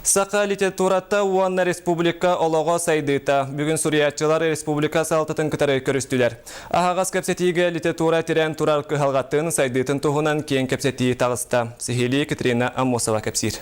Саха литературата уонна республика олоҕо сайдыыта. Бүгүн суруйааччылар республика салалтатын кытары көрүстүлэр. Аһаҕас кэпсэтиигэ литература тирээн турар кыһалҕатын, сайдыытын туһунан киэҥ кэпсэтии таҕыста. Сиһилии Катерина Аммосова кэпсиир.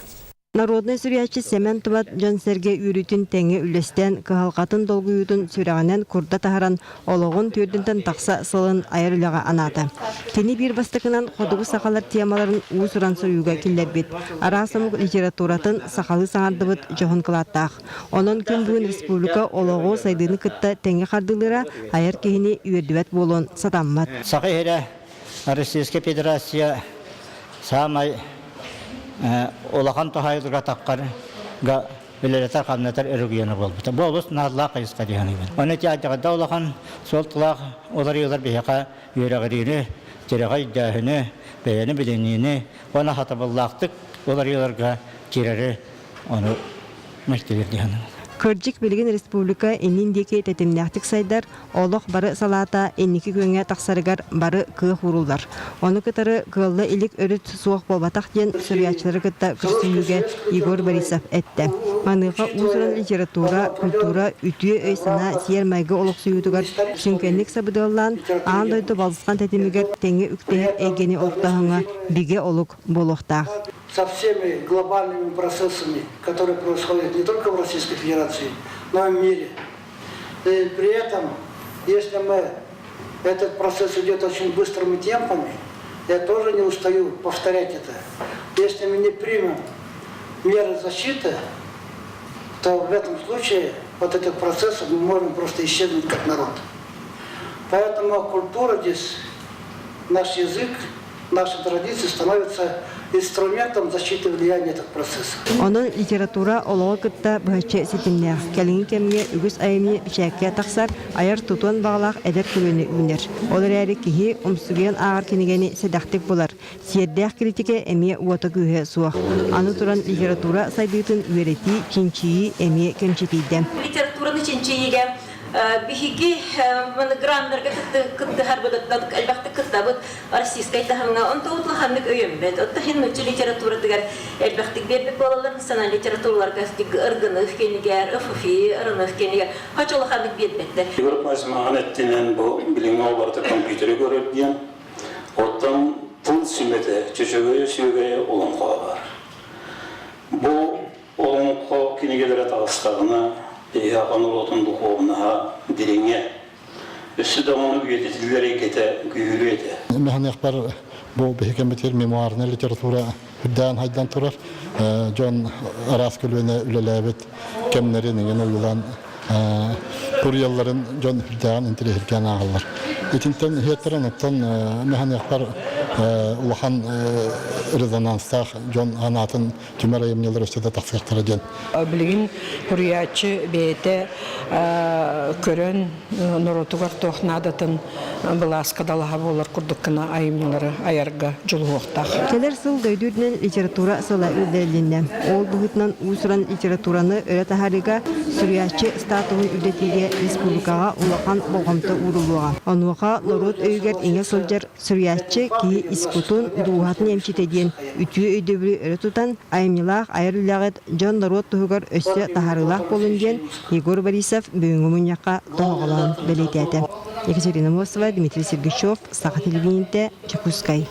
Народнай суруйааччы Сэмэн Тумат дьон-сэргэ үөрүүтүн тэҥҥэ үллэстэн, кыһалҕатын долгуйуутун сүрэҕинэн курдат аһаран, олоҕун түөрдүнтэн тахса сылын айар үлэҕэ анаата. Кини биир бастакынан хотугу сахалар темаларын уус-уран суруйууга киллэрбит, араас омук литературатын сахалыы саҥардыбыт дьоһун кылааттаах. Онон күн бүгүн республика олоҕу сайдыыны кытта тэҥҥэ хардыылыыра айар киһини үөрдүбэт буолуон сатаммат. Саха иһэрэ Российскай Федерация саамай улахан туһаайыларга таххарга үлэлэтэр-хамнатар өрөгүйэнэ буолбута. Бу олус наадалаах хайысха дии саныыбын. Ону ити алдьархайда улахан суолталаах уларыйыылар биһиэхэ үөрэҕириини, тирэҕи өйдөөһүнү, бэйэни билиниини уонна сатабыллаахтык уларыйыыларга киирэри ону мэлтиир дии саныыбын. Кырдьык, билигин республика иннин диэки тэтимнээхтик сайдар, олох бары салаата инники күөҥҥэ тахсарыгар бары кыах ууруллар. Ону кытары кыалла илик өрүт суох буолбатах диэн суруйааччылары кытта көрсүһүүгэ Егор Борисов эттэ. Маныаха уус-уран литература, культура, үтүө өй-санаа, сиэр-майгы олохсуйуутугар сүҥкэнник сабыдыаллаан, аан дойду балысхан тэтимигэр тэҥҥэ үктэһэр эйгэни олохтооһуҥҥа бигэ олук буолуохтаах. Со всеми глобальными процессами, которые происходят не только в Российской Федерации, но и в мире. И при этом, если мы этот процесс идет очень быстрыми темпами, я тоже не устаю повторять это. Если мы не примем меры защиты, то в этом случае вот этот процесс мы можем просто исчезнуть как народ. Поэтому культура здесь, наш язык, наши традиции становятся инструментом защиты влияния этих процессов. Онон литература олоҕу кытта быһаччы ситимнээх. Кэлиҥҥи кэмҥэ үгүс айымньы бэчээккэ тахсар, айар тутуон баҕалаах эдэр көлүөнэ үүнэр. Ол эрээри киһи умсугуйан ааҕар кинигэни сэдэхтик булар. Сиэрдээх критикэ эмиэ уота-күүһэ суох. Аны туран литература сайдыытын үөрэтии, чинчийии эмиэ кэмчитийдэ. Литератураны чинчийиигэ биһиги граннарга кыттыһарбытыттан элбэхтик кыттабыт российскай таһымҥа онто улаханнык өйөммөт. Оттон иһин нуучча литературатыгар элбэхтик биэрбит буолаллар сана литератураларга ыргыныв кэнигэр, ФФИ, РНФ кэнигэр хача улаханнык биэрбэттэр. Егор Пазмаҕан эттинэн бу билиҥҥи оҕолорто компьютери көрөр диэн, оттон тыл сүмэтэ, чөчөгөйө сүөгэйэ олоҥхоҕо баар. Бу олоҥхо кинигэлэрэ таҕыстаҕына, биһиэхэ норуотун духуобунаһа дириҥэ, Өссө даҕаны үйэтитиллэр эйгэтэ күүһүрүө этэ. Мэхэнэхпэр бу биһи кэммитигэр мемуарнай литература үрдээн хайдан турар. Дьон араас көлүөнэ үлэлээбит кэмнэрин иҥин ойуулаан туруйалларын дьон үрдээҕин интэриэһиргээн ааҕаллар. Итинтэн иһиэттэрэн оттон мэхэнэхпэр улахан резонанстаах дьон анаатын түмэр айымньылар өссө да тахсыахтара диэн. Билигин суруйааччы бэйэтэ көрөн норуотугар туох наадатын былааска далаһа буолар курдук гына айымньылары айарга дьулуһуохтаах. Кэлэр сыл дойду үрдүнэн литература сыла үлэлэннэ. Ол быһыытынан уус-уран литератураны өрө таһаарыыга суруйааччы статуһун үрдэтиигэ республикаҕа улахан болҕомто ууруллуоҕа. Онуоха норуот өйүгэр иҥэ сылдьар Суруйааччы киһи ис кутун, дууһатын эмчитэ диэн үтүө өйдөбүлү өрө тутан, айымньылаах айар үлэҕит дьон-норуот туһугар өссө таһаарыылаах буолун диэн Егор Борисов бүгүҥҥү мунньахха тоһоҕолоон бэлиэтээтэ. Екатерина Мосова, Дмитрий Сергучев, Саха телевидениетэ, Дьокуускай.